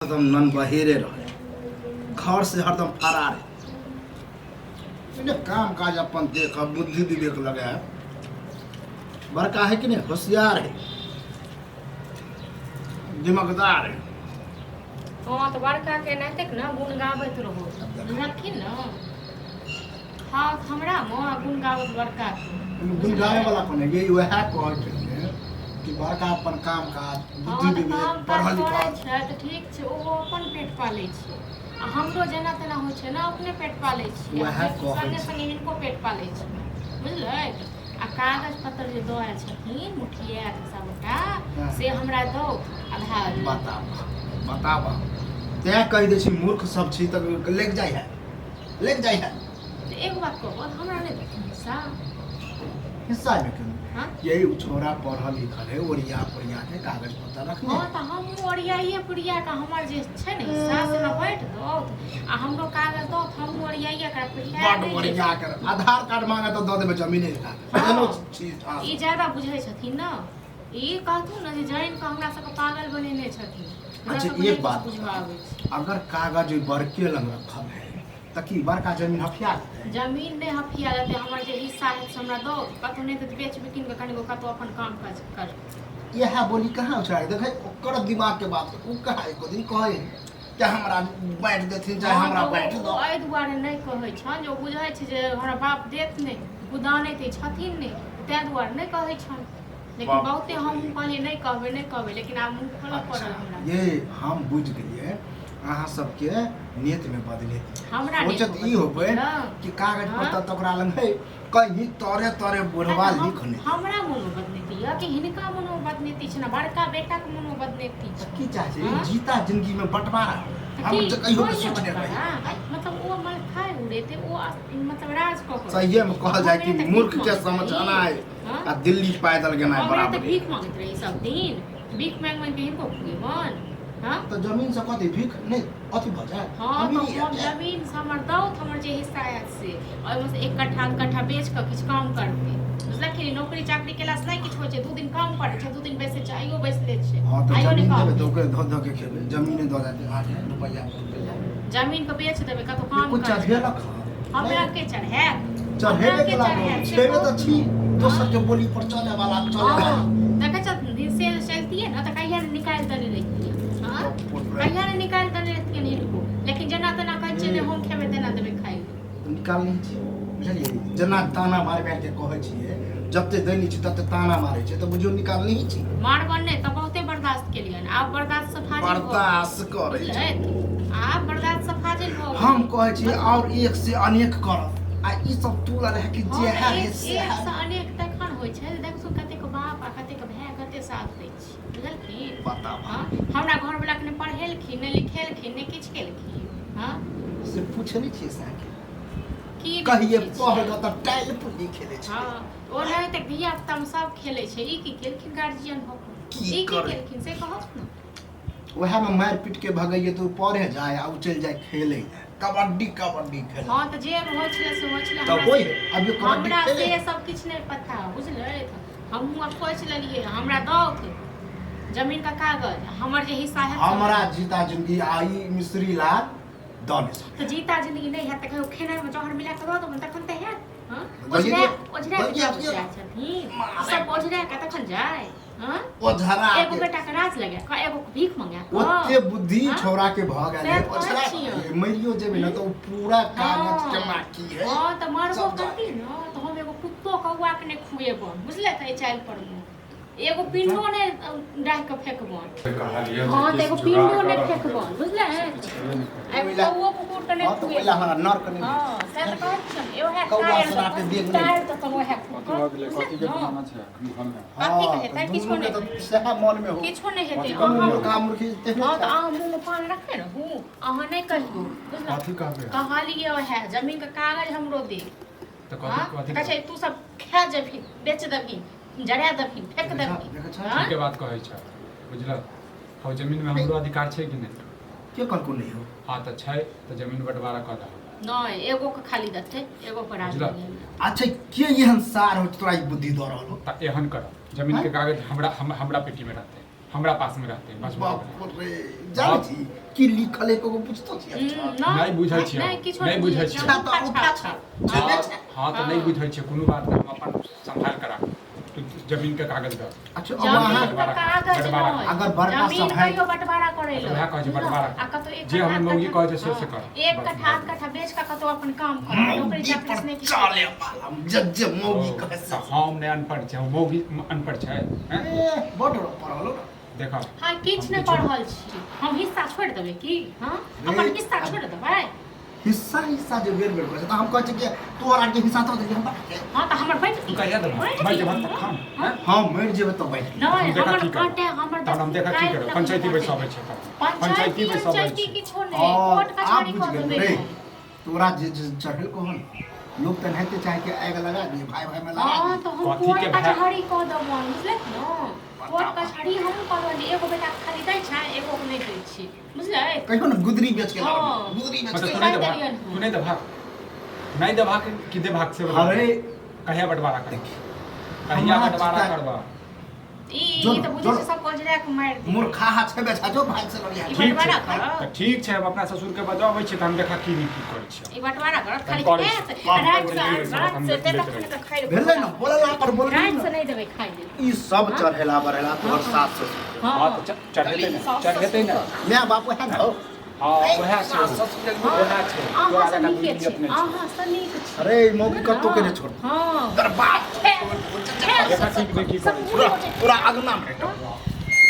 हरदम नन बहेरे रहे, घर से हरदम फरार है। काम काज अपन देख, बुद्धि विवेक लगे है, बड़का है कि नहीं, होशियार है, दिमागदार है। हाँ, तऽ बड़का के एनाहिते ने गुण गाबैत रहू, बुझलखिन ने? हाँ, हमरा मे गुण गाबैत बड़का के गुण गावे वाला कोन है? ये वएह कहै छलियै कि बड़का अपन काम काज बुद्धि हाँ, तऽ विवेक काम काज पढ़ल करै लिखल छै तऽ ठीक छै, ओहो अपन पेट पालै छै आ हमरो जेना तेना होइ छै ने, अपने पेट पालै छियै। वएह कहै संगे छी। संगे हिनको पेट पालै छियै, बुझलै? आ कागज पत्र जे दऽ आयल छथिन मुठिया के सबटा से हमरा दौ आधा आधी। बताबा बताबा, तैं कहि दै छी मूर्ख सब छी तऽ लेग जाइ है, लेग जाइ है। तऽ एगो बात कहबो, हमरा नहि देथिन हिस्सा? हिस्सा मे केना? हाँ? यही उ छोरा पढ़ल लिखल है, ओरिया पोरिया के कागज पत्र रखने। हाँ, तऽ हमहूँ ओरियाइए पुरिया के हमर जे छै ने हिस्सा से हमरा बाँटि दौ आ हमरो कागज दौ, हमहूँ ओरियाइए के पुरिया। बड ओरिया के आधार कार्ड मांगे तऽ दऽ देबै जमीने के कागज। हाँ। एहनो चीज, हाँ। ई ज्यादा बुझै छथिन ने, ई कहथुन ने जे जानि कऽ हमरा सबके पागल बनेने छथिन। हमरा अच्छा, सबके एक नहि किछु बात बुझबऽ आबै छै। अगर कागज ओहि बड़के लग रखल है तऽ की बड़का जमीन हफिया देतै? जमीन नहि हफिया देतै, हमर जे हिस्सा है से हमरा दो, कतहु नहि तऽ बेच बिकिन कऽ कनिगो कतहु अपन काम काज कर। इएह बोली कहाँ उछाड़े देखै, ओकर दिमाग के बात, ओ कहाँ एको दिन कहै कि हमरा बाँटि देथिन चाहे हाँ, हमरा तऽ ओ बाँटि ओ दो। एहि दुआरे नहि कहै छनि जे ओ बुझै छै जे हमरा बाप देत नहि, गुदानै तऽ छथिन नहि, ताहि दुआरे नहि कहै छनि। लेकिन बाप बहुते हमहूँ कहलियै नहि कहबै, नहि कहबै, लेकिन आब मुँह खोलऽ पड़ल अच्छा हमरा। ये हम बुझि गेलियै, अहाँ सबके नेत में बदलेत हमरा नेत सोचत मे ई होबै बदलेत, हँ। कि कागज हँ। पत्र तऽ ओकरा लग है, कहीं तरे तरे बुढ़वा तऽ लिख नहि। हमरा मोनमे बदनीति यऽ कि हिनका मोनमे बदनीति छै ने, बड़का बेटाके मोनमे बदनीति छै? की चाहै छै? हँ? जीता जिंदगी में बंटवारा तऽ हम की तऽ कहियो होइ के छै सोचने रही। बंटवारा? मतलब ओ मलखाय उड़ेतै, ओ मतलब राज कऽ कऽ सहिए में कहल जाय कि हमरे तऽ मूर्ख भीख के मांगैत समझनाइ रही। हँ? आ दिल्ली पैदल गेनाइ हमरे तऽ बराबर। भीख मांगैत रही सब दिन, भीख मांगि मांगि कऽ हिनको खुएबनि? हँ? तऽ जमीन से कथी भीख नहि अथी भऽ जाय? हाँ, तऽ अमीरी हम आबि जाय। जमीन से हमर दौत, हमर जे हिस्सा आयत से ओहिमे से 1 कट्ठा 2 कट्ठा बेच कऽ किछु काम करतै, बुझलखिन? नौकरी चाकरी केलासँ नहि किछु होइ छै, 2 दिन काम करै छै, 2 दिन बैसै छै, आइयो बैसले छै। हाँ, तऽ आइयो नहि जमीन काम देबै तऽ भेल। ओकरे धऽ धऽ के खेबै, जमीने दऽ देतै अहाँके रुपैआ रुपैआ। जमीन के बेच देबै, कतौ काम कुछ करतै। चढ़ेलक हँ? हमरा के चढ़ायत? चढ़ेबे हमरा के केला? चढ़ायत से छेबे कहू। तऽ छी दोसर के बोली पर चले वाला, चले वाला। हाँ, देखै छथिन से चलतियै ने तऽ कहिया ने निकालि देने रहितियै। हाँ, कहिया ने निकालि देने रहितियै हिनको, लेकिन जेना तेना कहै छियै ने, हम खेबै तेना देबै खाइ लए। निकाल नहि छी, बुझलियै? जेना ताना मारि मारि के कहै छियै, जते दै नहि छी तते ताना मारै छै, तऽ बुझियौ निकाल नहि छी। मारबन नहि तऽ बहुते बर्दाश्त केलियनि, आब बर्दाश्त से फाजिल भऽ गेल। बर्दाश्त करै छै। बुझलियै? आब बर्दाश्त से फाजिल भऽ गेल। हम कहै छी आओर एक से अनेक करब आ ई सब तुलल है कि हँ जे तऽ है एक से एक है। सँ अनेक तखन होइ छै, देखथुन कतेक बाप आ कतेक भाय कते साथ दै छै, बुझलखिन? बताब। हँ, हमरा घरवला के नहि पढ़ेलखिन, नहि लिखेलखिन, नहि किछु केलखिन। हँ, से पूछे नहि छियै साके की नहि कहिए पूछै पढ़ छियै? कऽ तऽ टाइल पुल्ली खेलै छै। हँ, ओ नहि तऽ धिया पुता मे सब खेलै छै, ई की केलखिन गार्जियन भऽ कऽ? की ई की करै? केलखिन से कहत ने। वएह में मारि पीट के भगैये तऽ ओ पढ़े जाय आ ओ चलि जाय खेले लए, कबड्डी कबड्डी खेले। हँ, तऽ जे होइ छलै से होइ छलै। तऽ हमरा होइ अभी कबड्डी हमरा खेले। से सब किछु नहि पता, बुझलै? हमहूँ आब सोचि लेलियै, हमरा दौथ जमीन के कागज, हमर जे हिस्सा है। हमरा जीता जिंदगी आ ई मिश्री लाल दऽ नहि सकै। तऽ जीता जिंदगी नहि हैत तऽ कहियो खेनाइमे जहर मिला कऽ दऽ देबनि, तखन तऽ हैत? हँ? दहिए ओझरा दियौ, ओझरा के दहिए सब दियौ। जाइ छथिन सब, ओझरा के तखन जाय? हँ? ओझरा एगो के बेटा के राज लगा कऽ, एगो के भीख मंगा कऽ ओते बुद्धि हाँ? छौड़ा के भऽ गेल है। सएह कहै ओझरा छियौ। मरियो जेबै ने तऽ ओ पूरा कागज हाँ। केना की है। हँ, तऽ मरबो सब करती ने तऽ हम एगो कुत्तो कौआ के नहि खुएबन, बुझले? तऽ एहि चालि पर मे एगो पिंडो नहि डाहि कऽ फेकबन। कहलियै हँ, जे तऽ एगो किछु पिंडो जुगाड़ नहि करऽ। फेकबन, बुझले? किछु हेबे नहि करत। एगो कौओ कुकुर के नहि हँ, तऽ ओहि लए खुएबन। हमरा नर्क नहि। हँ, सएह तऽ कहै छियनि, ओएह कौआ टायर सराटे दऽ देख कऽ नहि। टायर दऽ कऽ ओएह कथी भऽ गेलै? कथी के हँ। बनाना छै एखन घरमे? कथी हँ, के हेतै? तऽ किछो दुनू के नहि। तऽ सएह मन मे हो। किछो नहि हेतै। कथी अहाँ मूर्खा मूर्खी तेहने हँ, तऽ छै। अहाँ मुँहमे पान रखने रहू, अहाँ नहि कहियौ, बुझलहुँ? कथी कहबै? कहलियै ओएह जमीनके कागज हमरो दे। तऽ हँ, कथी कथी? कहै छै तू सब खा जेबही, बेच देबही, जरा देबही, फेक देबही। देखै छह? हँ? ठीके बात कहै छ, बुझलक? हौ, जमीनमे हमरो अधिकार छै कि नहि? के कहलको नहि हो? हँ, तऽ छै तऽ जमीन बँटवारा कऽ दहक। नहि, एगो के खाली देतै, एगो के राज बुझलक? लगेबै। अच्छा, के एहन सार हो तोरा ई बुद्धि दऽ रहल हो? तऽ एहन कर, जमीनके कागज हमरा हमरा पेटीमे रहतै, हमरा पासमे रहतै, बस भऽ गेलै। बाप रे, जानै छी की लिखल है को पूछतो छी अच्छा नहि बुझै छियै। नहि किछो नहि बुझै छियै। अच्छा, तऽ उठा छै छेबे हाँ छै। हाँ तऽ नहि बुझै छियै कोनो बात नहि हम अपन सम्हाल करा तू जमीन के कागज दऽ अच्छा अब जमीन अहाँ के कागज बंटवारा। नहि अगर बड़का जमीन सब है- कहियो बंटवारा करै तऽ वएह कहै छै बंटवारा। आ कतौ एक जे कट्ठा, हमर मौगी आध कहै छै से कट्ठा, से कर। एक बस, कट्ठा आध बस। कट्ठा बेच कऽ कतौ अपन काम कर नौकरी मौगी चाकरी पर से नहि किछु चले वाला जब जे मौगी ओ, कहै से तऽ हम नहि अनपढ़ छै मौगी अनपढ़ छै हैं? ए, बड पढ़ल हो देखा हाँ किछु नहि पढ़ल छी हम हिस्सा छोड़ि देबै की हाँ अपन हिस्सा छोड़ि देबै हिस्सा हिस्सा जे बेर बेर कहै छै तऽ हम कहै छियै कि तोहर आरके हिस्सा तो हम बाँटके हाँ तऽ हमर बैठ तू कहिया देबह मरि जेबह तखन हैं? हँ मरि जेबै तऽ बैठ नहि हम देखा हमर की करब। काटे हमर तहन हम देखा की करब पंचायती बैसाबै छै तब पंचायती बैसाबै पंचायती छै किछो नहि कोर्ट आब कचहरी बुझि कऽ गेल देबै रे तोरा जे जे चढ़ल कहन लोग तऽ एनाहिते चाहे कि आगि लगा दिए भाई भाई में लगा हाँ दिए तो हम कथी कोर्ट के भाय? कचहरी कऽ देबनि बुझलक ने कोर्ट कचहरी हम करबनि एगो बेटा के खाली दै छै एगो के नहि दै छी बुझलै कहियो ने गुदरी बेच के हाँ। लगा गुदरी बेच मतलब के तू नहीं कर देबह देलियनि हम। तू नहीं देबह नहीं देबह कि देबह से बता अरे कहिया बंटवारा कर देखी कहिया हमरा बंटवारा चिता- करबह ई जो ई तऽ बुझै जो छै सब कोजरा के मारि देबै। मूर्खा छै बेचा जो भाई से लड़िया ई ठीक छै बंटवारा करत तऽ ठीक छै हम अपना ससुर के बजाबै छियै तऽ हम देखा की नहि की करै छियै ई बंटवारा करत खाली हम करै खायत छी। आ राति हम से राति से लेट देतऽ रहै। तऽ खाइ लए भेलै ने बोलला पर बोलली राति से ने नहि देबै खाइ लेल ई सब चढ़ेला बढ़ेला तोहर सास ससुर हाँ हाँ तऽ चढ़ेतै ने चढ़ेतै ने माय बाप वएह ने हो हाँ वएह छै सास ससुर वएह छै अहाँ तोरा से लगा नीके दुनिया छी नहि छै अहाँ से नीक छी अरे ई मौगी कतौ के नहि छोड़ हाँ बर्बाद खेत देखा ठीक नहि की सब करै पूरी हो जाइ पूरा अगना में हाँ।